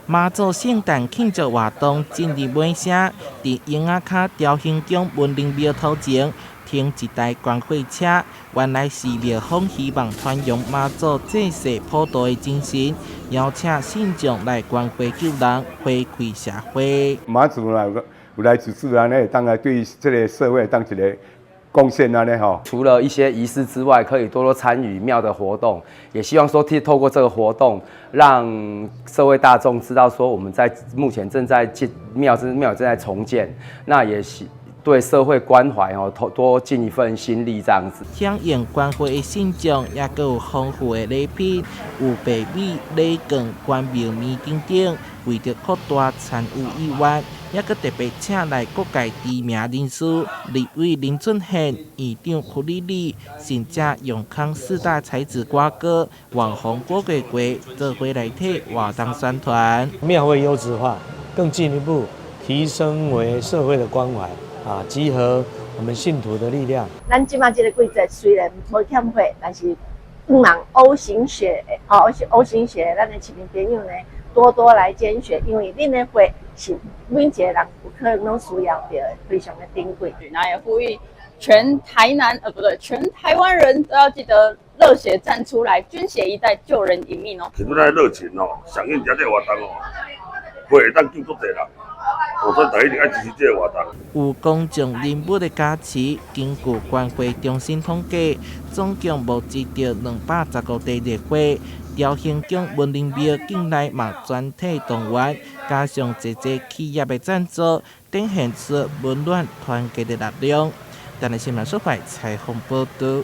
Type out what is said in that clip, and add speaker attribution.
Speaker 1: 媽祖聖誕慶祝活動進入尾聲，佇蠅仔跤朝興宮文林廟頭前停一台觀火車，原來是廟方希望傳揚媽祖濟世普渡的精神，邀請信眾來觀火救人，回饋社會。
Speaker 2: 媽祖來有來主持按呢，會當來對這个社會當一个貢獻按呢吼。
Speaker 3: 除了一些儀式之外，可以多多參與廟的活動，也希望說透過這個活動，讓社會大眾知道說我們在目前正在建廟，廟正在重建，那也是對社會關懷哦，多多盡一份心力這樣子。
Speaker 1: 響應觀火的信眾，也閣有豐富的禮品，有白米、禮券、關廟麵等等，為著擴大參與意願，也閣特別請來各界知名人士，立委林俊憲、院長徐理理，甚至永康四大才子瓜哥、網紅郭鬼鬼，做伙來替活動宣傳。
Speaker 4: 廟會優質化，更進一步提升為社會的關懷。啊！集合我們信徒的力量。
Speaker 5: 咱這馬這个季節雖然無欠火，但是望 O 型血，哦，O 型血，咱的市民朋友呢，多多來捐血，因為恁的血是每一個人有可能攏需要著的，非常的珍貴。
Speaker 6: 那也呼籲全台南，不對，全台灣人都要記得熱血站出來，捐血一袋救人一命哦。
Speaker 7: 其實咱熱情哦，響應這個活動哦，會當救足濟人。所以大家一定愛支持這個活動。
Speaker 1: 有公眾人物的加持，根據觀火中心統計，總共募集著215袋熱火。朝興宮文林廟境內嘛全體動員，加上濟濟企業的贊助，展現出溫暖團結的力量。台南新聞所採訪報導。